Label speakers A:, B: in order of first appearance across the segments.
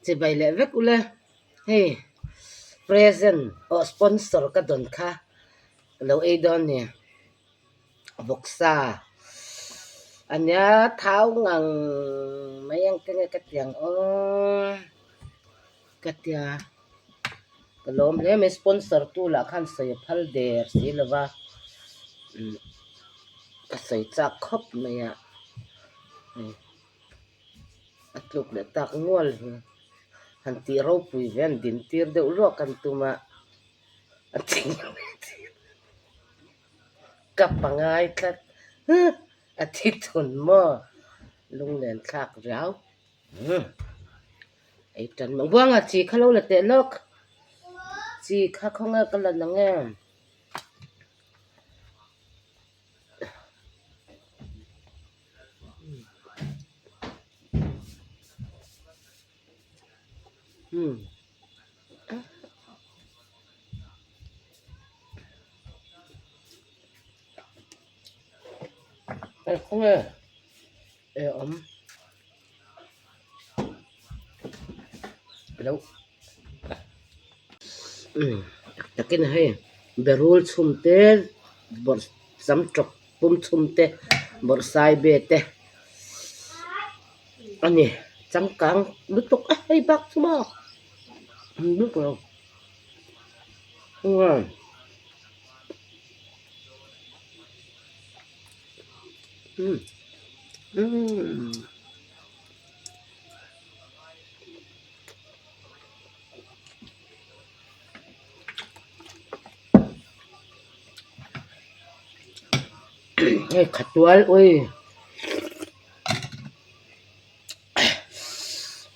A: Chibai leh vek ule hei present aw sponsor ka dawn kha ka lo ei dawn ni vawksa ania thau ngang mai ang te nge ka ti ang aw ka tia ka lawm hle mai sponsor tu lah khan sawi a phal der si lo va umm ka sawi chak khawp mai a hei. A tluk leh tak nual hi han tih ropui ve an din tir deuh luak an tum a, a thing ka pangai tlat huh a thi thun maw lunglen thlak riau umm ei tan mang buanga chi kha lo la teh lawk chi kha khawnge ka la nang em. Hei khawnge eh awm lo takin hei berul chhum te bawrh sam tawp pum chhum te bawrh sai be te a ni changkang lutuk a hei bak chu maw an bik lo umm umm. Hei khatual ui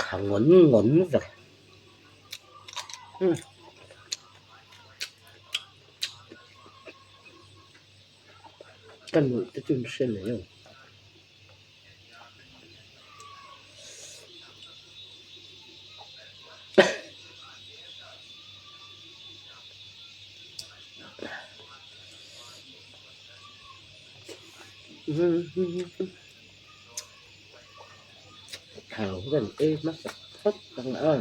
A: kha ngawn ngawn vek ka nuih te chu in hre mai ang. Thau kan ei hmasa phawt ang a.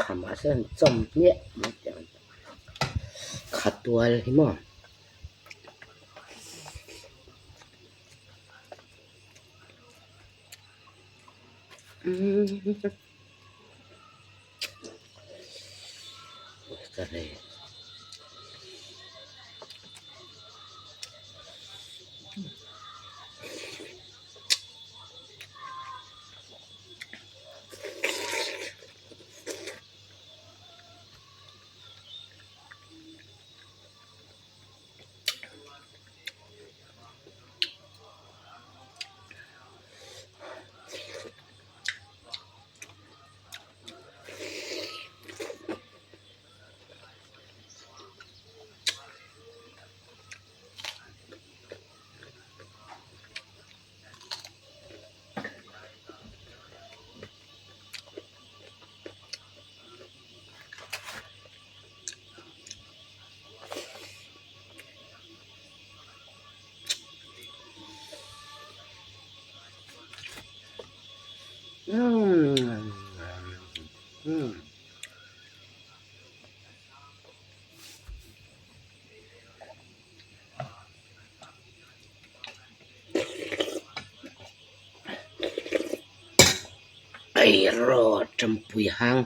A: Khamah sawn chawm hmiah mai teh ang khatual hi maw. Eiraw tampui hang.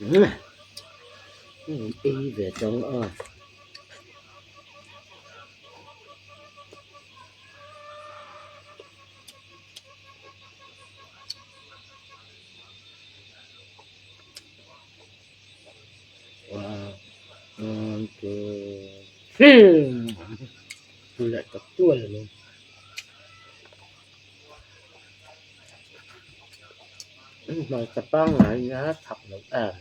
A: Ei ve tawng a. One two three leh tak tual a ni. Hmarcha pangngai nia thak loh em.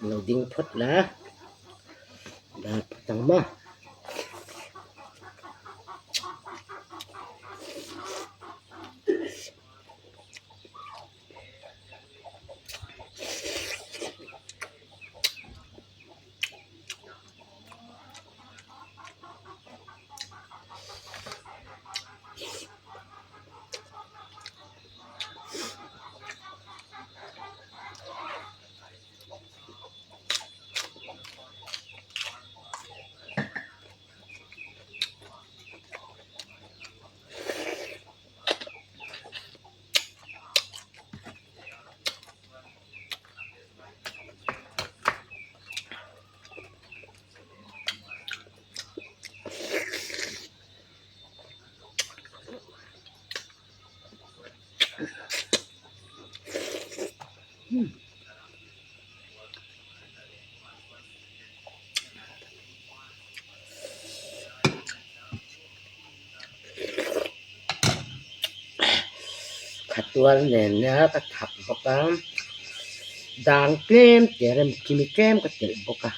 A: Lo ding phawt la dah phawt ang maw. Khatual nen nia ka thak bawk a dang tlem te rem kimi tlem ka telh bawk a.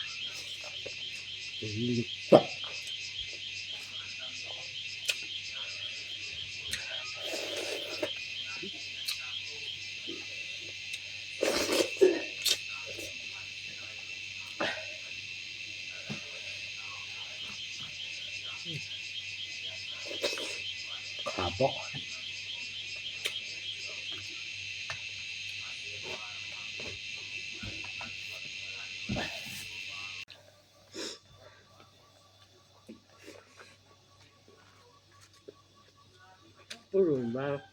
A: Kha bawk. Purun var.